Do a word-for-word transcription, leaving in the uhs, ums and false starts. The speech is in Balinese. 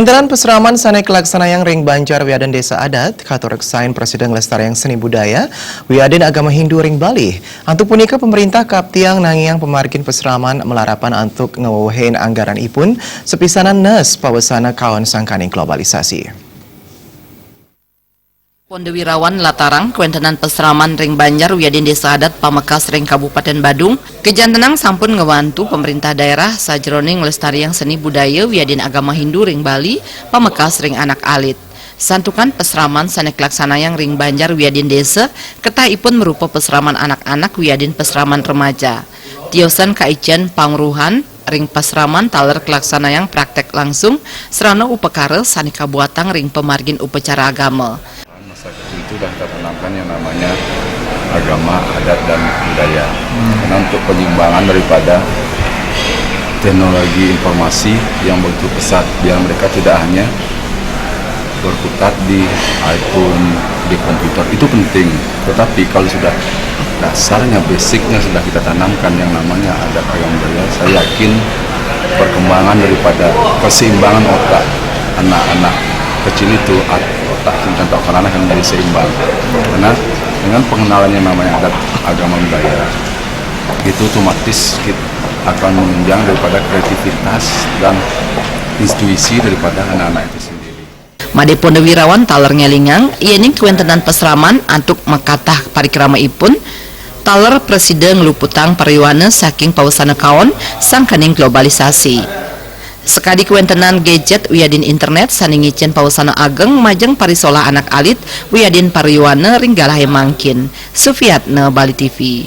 Kegiatan pasraman sané kalaksanayang ring banjar wiadin désa adat, katuruksain Presida Nglestariang Seni Budaya wiadin Agama Hindu ring Bali. Antuk punika pemerintah kaptiang nangiang pamargin pasraman malarapan antuk ngawewehin anggaranipun, sapisanan nes pawesana kaon sangkaning globalisasi. Pondewirawan latarang kawentenan pasraman ring banjar wiadin désa adat pamekas ring Kabupaten Badung, kajantenang sampun ngwantu pemerintah daerah sajeroning nglestariang seni budaya wiadin agama Hindu ring Bali, pamekas ring anak alit. Santukan pasraman sané kalaksanayang ring banjar wiadin désa, ketahipun marupa pasraman anak-anak wiadin pasraman remaja. Tiosan kaican pangruhan ring pasraman taler kalaksanayang praktek langsung, sarana upakara sané kabuatang ring pamargin upacara agama. Masa kecil itu sudah kita tanamkan yang namanya agama, adat, dan budaya. Karena untuk penyeimbangan daripada teknologi informasi yang begitu pesat, biar mereka tidak hanya berkutat di iPhone, di komputer, itu penting. Tetapi kalau sudah dasarnya, basicnya sudah kita tanamkan yang namanya adat, agama, budaya, saya yakin perkembangan daripada keseimbangan otak anak-anak kecil itu, at- otak dan otak anak akan menjadi seimbang. Karena dengan pengenalan yang namanya adat, agama, budaya, itu otomatis kita akan menunjang daripada kreativitas dan intuisi daripada anak-anak itu sendiri. Madé Pondewirawan taler ngelingang, yéning kawentenan pasraman antuk makatah parikramaipun, taler prasida ngluputang pariwana saking pawesana kaon sangkaning globalisasi. Sakadi kawentenan gadget wiadin internet sané ngicen pawesana ageng majeng parisolah anak alit wiadin pariwana ring galahé mangkin. Sufiatna, Bali T V.